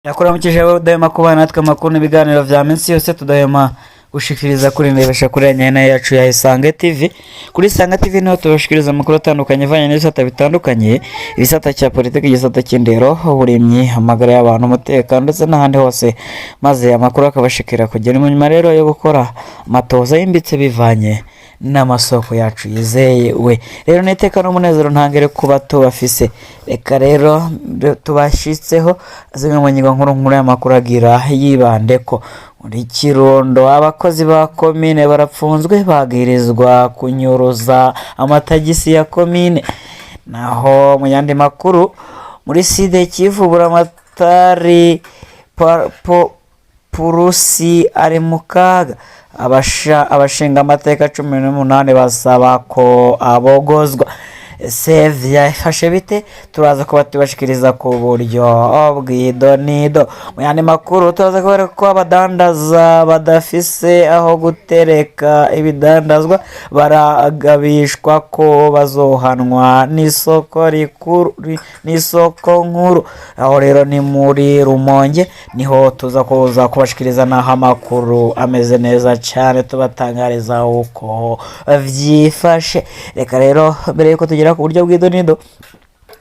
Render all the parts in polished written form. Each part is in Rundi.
Yakuramukije udahema kubana natwe amakuru n'ibiganiro vya minsi yose tudahema gushikiriza kuri ndebesha kuri nyene yacu ya Isange TV. Kuri Isange TV niho tubashikiriza amakuru atandukanye avanye n'ibisata bitandukanye, ibisata cya politiki, igisata cy'indero, uburimyi, amagara y'abantu, umutekano ndetse n'ahandi hose, maze amakuru akabashikira kugera mu nyuma rero yo gukora amatoza yimbitse bivanye n'amasoko yacu yizewe. Rero n'iteka n'umunezero ntangere kuba tubafise. Reka rero tubashitseho zimwe mu ngingo nkuru nkuru y'amakuru agira yibandeko. Muri Kirundo abakozi ba komine barapfunzwe bagirizwa kunyuruza amatagisi ya komine. Naho mu yandi makuru, muri Sud Kivu Buramatari Purusi ari mu kaga. Abashinga amateka 18 basaba ko abogozwa. Ese vyafashe bite? Turaza kuba tubashikiriza ku buryo bw'idonido. Mu yandi makuru turaza kubereka ko abadandaza badafise aho gutereka ibidandazwa baragabishwa ko bazohanwa n'isoko rikuru, n'isoko nkuru. Aho rero ni muri Rumonge, niho tuza kuza kubashikiriza naho amakuru ameze neza cyane, tubatangariza uko vyifashe. Reka rero mbere yuko tugera ku buryo bw'idonido,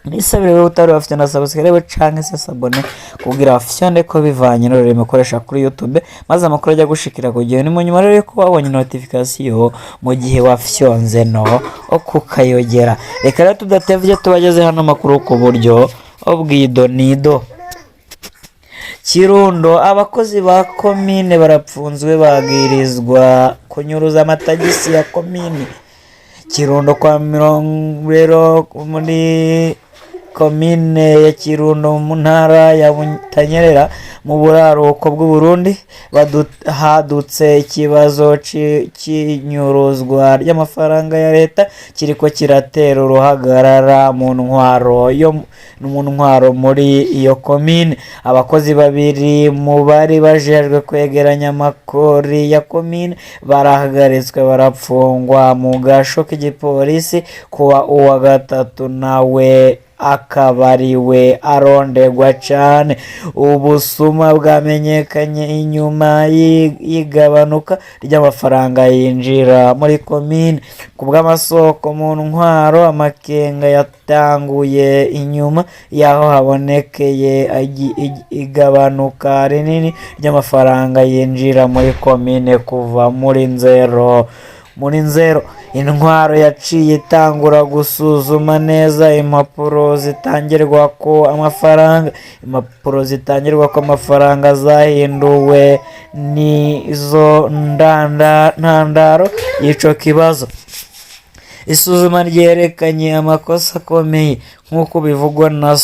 nisabire wewe utari bafite na subscribe canke se s'abonner kugira bafyonde ko bivanye n'ururimi ukoresha kuri YouTube, maze amakuru ajya gushikira ku gihe. Ni mu nyuma rero yuko wabonye notification mu gihe wafyonze no kukayogera. Reka rero tudatevye tubageze hano amakuru ku buryo bw'idonido. Kirundo abakozi ba komine barapfunzwe bagirizwa kunyuruza amatagisi ya komine. Kirundo kwa mirongo rero muri komine ya Kirundo mu ntara ya Butanyerera mu buraruko bw'Uburundi hadutse ikibazo c'inyuruzwa ry'amafaranga ya leta kiriko kiratera uruhagarara mu ntwaro yo mu ntwaro muri iyo komine. Abakozi babiri mu bari bajejwe kwegeranya amakori ya komine barahagaritswe barapfungwa mu gasho k'igipolisi, kuwa uwa gatatu nawe akaba ariwe arondegwa cane. Ubusuma bwamenyekanye inyuma y'igabanuka ry'amafaranga yinjira muri komine. Ku bw'amasoko mu ntwaro, amakenga yatanguye inyuma y'aho habonekeye igabanuka rinini ry'amafaranga yinjira muri komine kuva muri Nzero. Intwaro yaciye itangura gusuzuma neza impapuro zitangirwa ko amafaranga. Impapuro zitangirwa ko amafaranga zahinduwe nizo ntandaro y'ico kibazo. Isuzuma ryerekanye amakosa akomeye nk'uko bivugwa na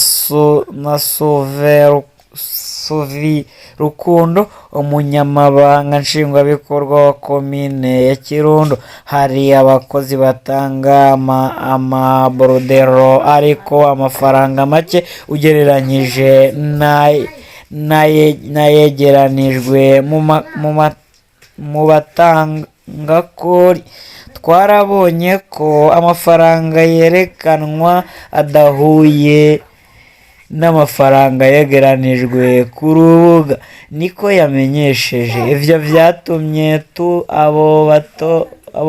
Suvi Rukundo, umunyamabanga nshingwabikorwa wa komine ya Kirundo. Hari abakozi batanga amaborudero ariko amafaranga make ugereranyije n'ayegeranijwe mu batangakori. Twarabonye ko amafaranga yerekanwa adahuye n'amafaranga yegeranijwe ku rubuga, niko yamenyesheje. Ivyo vyatumye tu abo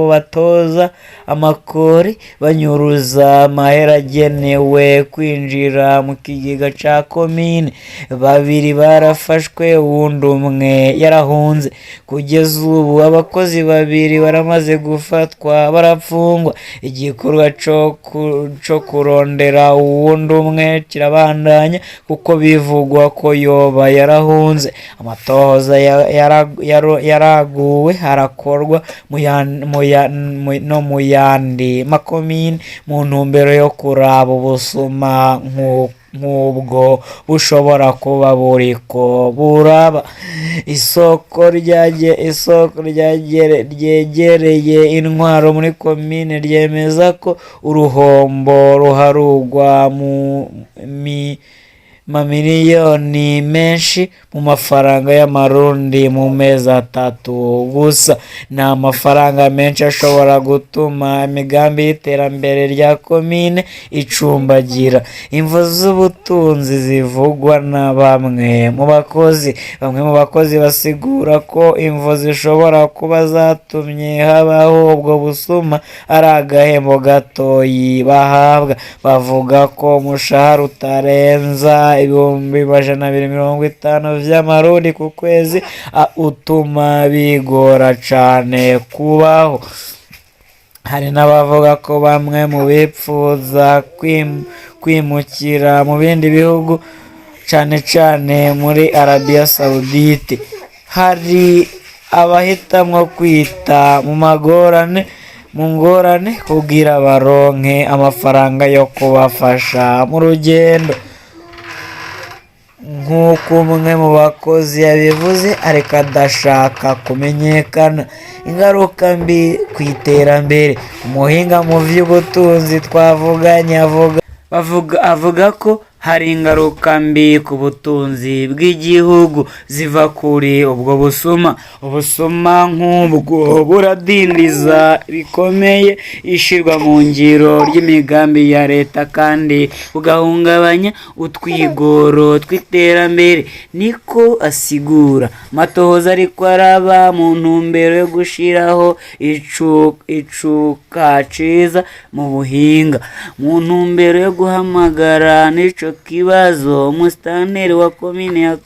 batoza amakori banyuruza amahera agenewe kwinjira mu kigega ca komine. Babiri barafashwe, uwundi umwe yarahunze. Kugeza ubu abakozi babiri baramaze gufatwa barapfungwa. Igikorwa co kurondera uwundi umwe kirabandanya kuko bivugwa ko yoba yarahunze. Amatohoza yaraguwe harakorwa no mu yandi makomine mu ntumbero yo kuraba ubusuma nk'ubwo bushobora kuba buriko buraba. Isoko ryegereye intwaro muri komine ryemeza ko uruhombo ruharugwa mu Mamiliyoni menshi mu mafaranga y'amarundi mu mezi 3 gusa. Ni amafaranga menshi ashobora gutuma imigambi y'iterambere rya komine icumbagira. Imvo z'ubutunzi zivugwa na bamwe mu bakozi. Bamwe mu bakozi basigura ko imvo zishobora kuba zatumye habaho ubwo busuma ari agahembo gatoyi bahabwa. Bavuga ko umushahara utarenza 250,000 vy'amarundi ku kwezi, utuma bigora cane kubaho. Hari n'abavuga ko bamwe mu bipfuza kwimukira mu bindi bihugu, cane cane muri Arabia Saudite, hari abahitamwo kwita mu ngorane kugira baronke amafaranga yo kubafasha mu rugendo, nk'uko umwe mu bakozi yabivuze ariko adashaka kumenyekana. Ingaruka mbi ku iterambere. Umuhinga mu vy'ubutunzi twavuganye avuga ko hari ingaruka mbi ku butunzi bw'igihugu ziva kuri ubwo busuma. Ubusuma nk'ubwo buradindiza bikomeye ishirwa mu ngiro ry'imigambi ya leta kandi bugahungabanya utwigoro tw'iterambere, niko asigura. Amatohoza ariko araba mu ntumbero yo gushiraho icuka ciza mu buhinga. Mu ntumbero yo guhamagara n'ico kibazo, umusitanteri wa komine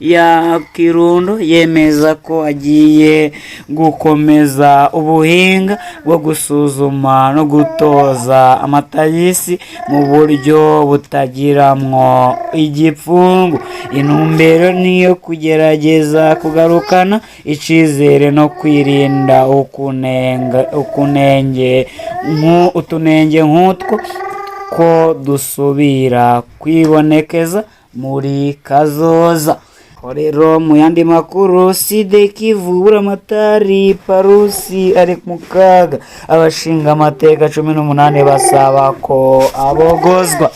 ya Kirundo yemeza ko agiye gukomeza ubuhinga bwo gusuzuma no gutoza amatagisi mu buryo butagiramwo igipfungu. Intumbero niyo kugerageza kugarukana icizere no kwirinda utunenge nk'utwo ko dusubira kwibonekeza muri kazoza. Rero mu yandi makuru, Sud Kivu, Buramatari Parusi ari mu kaga. Abashinga amateka 18 basaba ko abogozwa.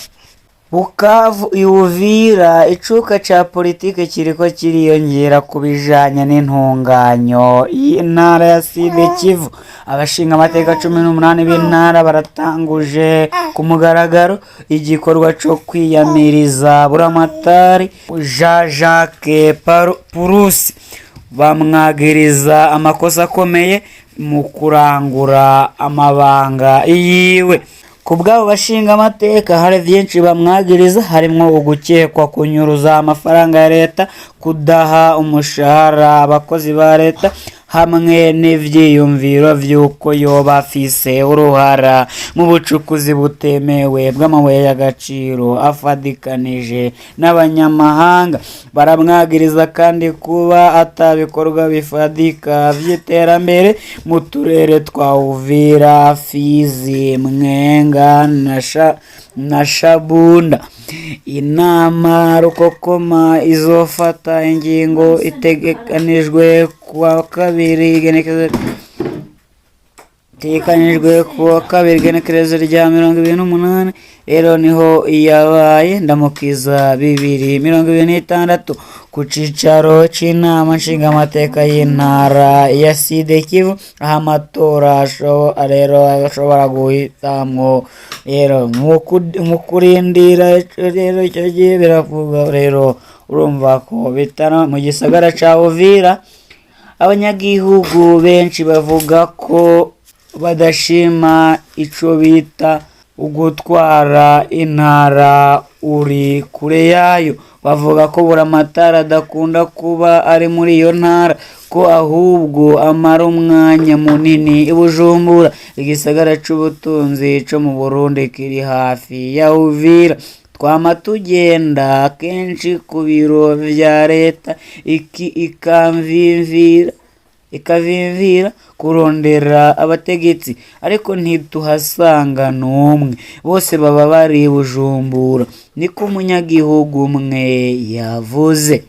Bukavu, Uvira, icuka ca politike kiriko kiriyongera ku bijanye n'intunganyo y'intara ya Sud Kivu. Abashinga amateka 18 b'intara baratanguje ku mugaragaro igikorwa co kwiyamiriza Buramatari Jean Jacques Purusi, bamwagiriza amakosa akomeye mu kurangura amabanga yiwe. Ku bw'abo bashinga amateka, hari vyinshi bamwagiriza, harimwo ugukekwa kunyuruza amafaranga ya leta, kudaha umushahara abakozi ba leta, hamwe n'ivyiyumviro vy'uko yoba afise uruhara mu bucukuzi butemewe bw'amabuye y'agaciro afadikanije n'abanyamahanga. Baramwagiriza kandi kuba atabikorwa bifadika vy'iterambere mu turere twa Uvira, Fizi, Mwenga na Shabunda. Inama rukokoma izofata ingingo itegekanijwe kuwa kabiri igenekerezo rya 28. Rero niho yabaye ndamukiza 2026 ku cicaro c'inama nshingamateka y'intara ya Sud Kivu, aho amatora rero ashobora guhitamwo. Rero mu kurindira rero icyo gihe, biravuga rero urumva ko bitara mu gisagara ca Uvira, abanyagihugu benshi bavuga ko badashima ico bita ugutwara intara uri kure yayo. Bavuga ko Buramatari adakunda kuba ari muri iyo ntara, ko ahubwo amara umwanya munini i Bujumbura, igisagara c'ubutunzi co mu Burundi kiri hafi ya Uvira. Twama tugenda kenshi ku biro vya leta iki ikavimvira kurondera abategetsi, ariko ntituhasanga n'umwe, bose baba bari Bujumbura, niko umunyagihugu umwe yavuze.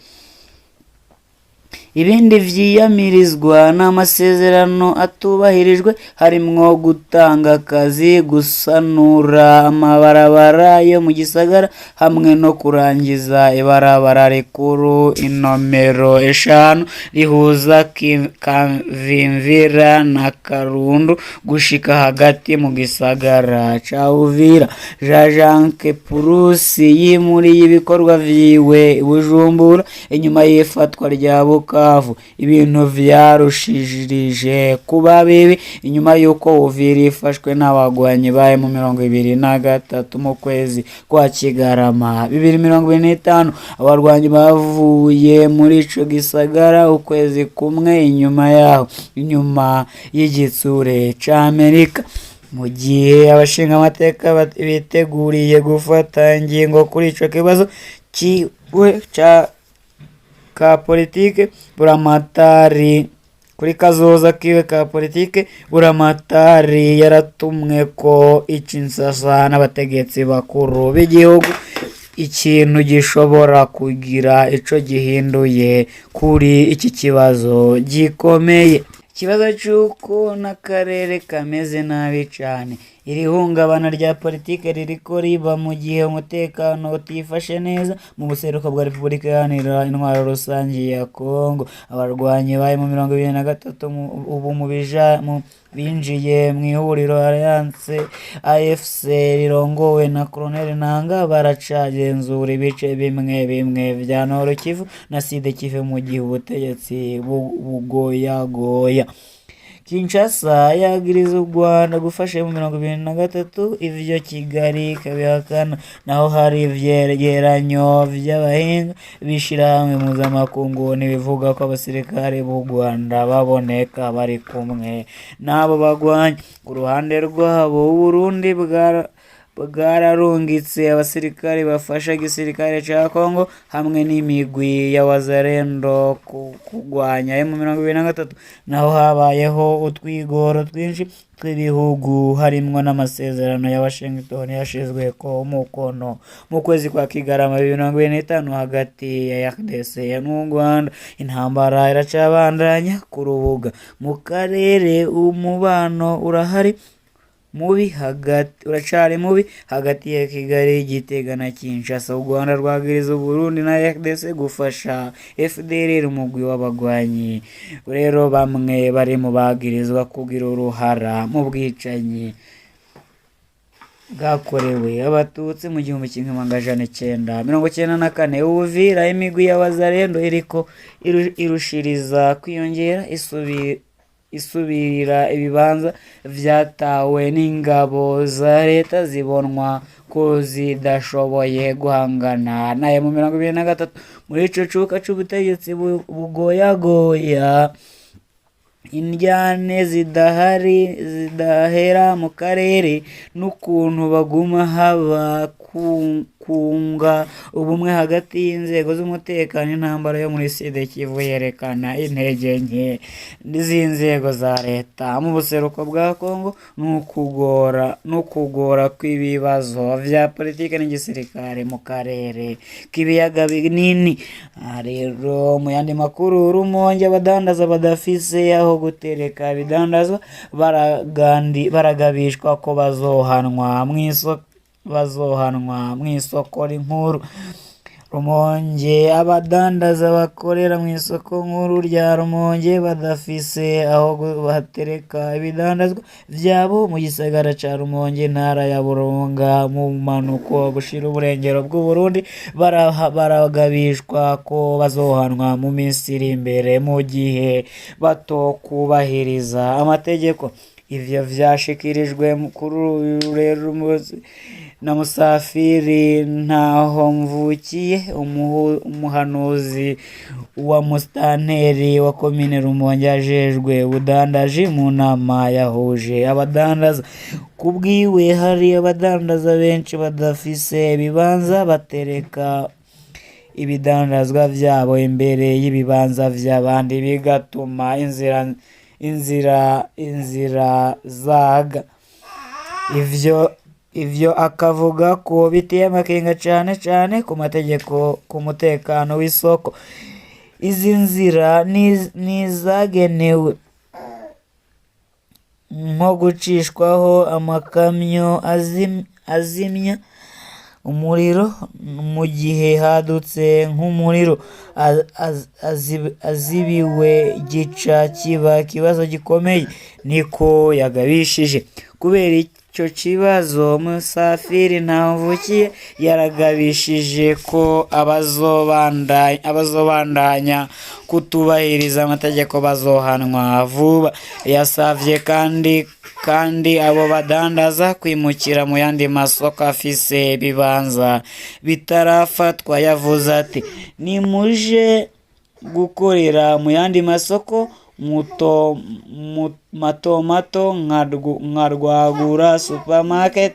Ibindi vyiyamirizwa n'amasezerano atubahirijwe, harimwo gutanga akazi, gusanura amabarabara yo mu gisagara hamwe no kurangiza ibarabara rikuru inomero 5 rihuza Kavimvira na Karundu gushika hagati mu gisagara ca Uvira. Jean-Jacques Purusi yimuriye ibikorwa vyiwe i Bujumbura inyuma y'ifatwa rya Bukavu. Ibintu vyarushirije kuba bibi inyuma y'uko Uvira ifashwe n'abagwanyi ba M23 mu kwezi kwa Kigarama 2025. Abarwanyi bavuye muri ico gisagara ukwezi kumwe inyuma yaho, inyuma y'igitsure ca Amerika. Mu gihe abashingamateka biteguriye gufata ingingo kuri ico kibazo ciwe ca ka politike, Buramatari kuri kazoza kiwe ka politike, Buramatari yaratumwe ko ikinsasa n'abategetsi bakuru b'igihugu, ikintu gishobora kugira ico gihinduye kuri iki kibazo gikomeye. Ikibazo c'uko n'akarere kameze nabi cane. Iri hungabana rya politike ririko riba mu gihe umutekano utifashe neza mu buseruko bwa Repubulika Iharanira Intwaro Rusangi ya Kongo. Abarwanyi ba M23 ubu binjiye mw'ihuriro Alliance AFC rirongowe na Colonel Nanga, baracagenzura ibice bimwe bimwe vya Nord Kivu na Sud Kivu, mu gihe ubutegetsi bugoyagoya. Kinshasa yagiriza u Rwanda gufasha M23, ivyo Kigali ikabihakana. Naho hari ivyegeranyo vy'abahinga b'ishirahamwe mpuzamakungu ntibivuga ko abasirikare b'u Rwanda baboneka bari kumwe n'abo bagwanyi. Ku ruhande rwabo, Uburundi bwararungitse abasirikare bafasha igisirikare ca Congo hamwe n'imigwi ya Wazalendo kugwanya M23. Naho habayeho utwigoro twinshi tw'ibihugu, harimwo n'amasezerano ya Washington yashizweko umukono mu kwezi kwa Kigarama 2025 hagati ya RDC n'u Rwanda, intambara iracabandanya ku rubuga. Mu karere, umubano urahari mubi hagati uracari mubi hagati ya Kigali, Gitega na Kinshasa. U Rwanda rwagiriza Uburundi na RDC gufasha FDLR, umugwi w'abagwanyi rero bamwe bari mu bagirizwa kugira uruhara mu bwicanyi bwakorewe Abatutsi mu 1994. Uvira, imigwi y'Abazalendo iriko irushiriza kwiyongera, isubira ibibanza vyatawe n'ingabo za leta zibonwa ko zidashoboye guhangana na M23. Muri ico cuka c'ubutegetsi bugoyagoya, indyane zidahari zidahera mu karere n'ukuntu baguma haba kunga ubumwe hagati y'inzego z'umutekano, intambara yo muri Sud Kivu yerekana intege nke z'inzego za leta mu buseruko bwa Congo n'ukugora kw'ibibazo vya politike n'igisirikare mu karere k'ibiyaga binini. Aha rero, mu yandi makuru, Rumonge, abadandaza badafise aho gutereka ibidandazwa baragabishwa ko bazohanwa mw'isoko nkuru. Rumonge, abadandaza bakorera mu isoko nkuru rya Rumonge badafise aho batereka ibidandazwa vyabo mu gisagara ca Rumonge, intara ya Burunga, mu bumanuko bushira uburengero bw'Uburundi, baragabishwa ko bazohanwa mu minsi iri imbere mu gihe batokubahiriza amategeko. Ivyo vyashikirijwe kuri uyu rero na Musafiri Ntahomvukiye, umuhanuzi wa musitanteri wa komine Rumonge ajejwe ubudandaji, mu nama yahuje abadandaza. Kubwiwe, hari abadandaza benshi badafise ibibanza batereka ibidandazwa vyabo imbere y'ibibanza vy'abandi, bigatuma inzira zaga. Ivyo akavuga ko biteye amakenga cane cane ku mategeko ku mutekano w'isoko. Izi nzira ni izagenewe nko gucishwaho amakamyo azimya umuriro mu gihe hadutse nk'umuriro azibiwe gica kiba ikibazo gikomeye, niko yagabishije. Kubera ico kibazo, Musafiri Ntahovukiye yaragabishije ko abazobandanya kutubahiriza amategeko bazohanwa vuba. Yasavye kandi abo badandaza kwimukira mu yandi masoko afise ibibanza bitarafatwa. Yavuze ati: "Nimuje gukorera mu yandi masoko muto mato mato nka Rwagura Supermarket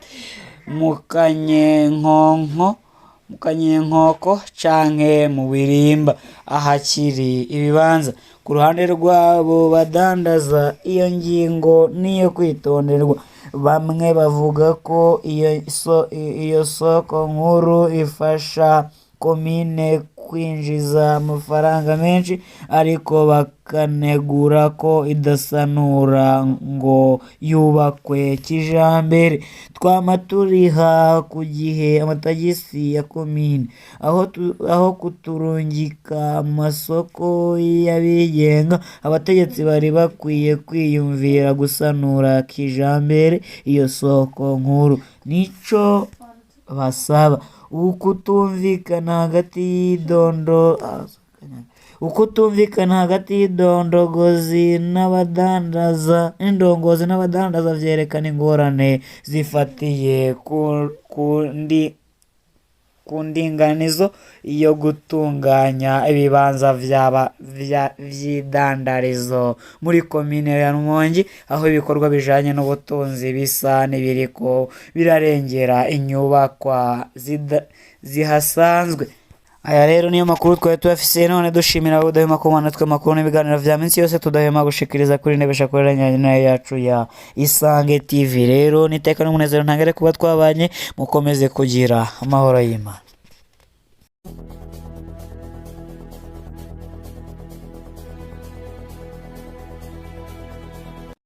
mu Kanyenkoko canke mu Birimba ahakiri ibibanza." Ku ruhande rw'abo badandaza, iyo ngingo niyo kwitonderwa. Bamwe bavuga ko iyo soko nkuru ifasha komine kwinjiza amafaranga menshi, ariko bakanegura ko idasanura ngo yubakwe kijambere. "Twama turiha ku gihe amatagisi ya komine, aho kuturungika mu masoko y'abigenga, abategetsi bari bakwiye kwiyumvira gusanura kijambere iyo soko nkuru," nico basaba. Ukutumvikana hagati y'indongozi n'abadandaza n'indongozi n'abadandaza vyerekana ingorane zifatiye ku ndinganizo yo gutunganya ibibanza vy'idandarizo muri komine ya Rumonge, aho ibikorwa bijanye n'ubutunzi bisa n'ibiriko birarengera inyubakwa zihasanzwe. Aya rero niyo makuru twari tubafise none. Dushimira abadahwema kubana natwe, amakuru n'ibiganiro vya minsi yose tudahwema gushikiriza kuri ndebesha kuri yacu ya Isange TV. Rero niteka n'umunezero ntangere kuba twabanye, mukomeze kugira amahoro y'Imana.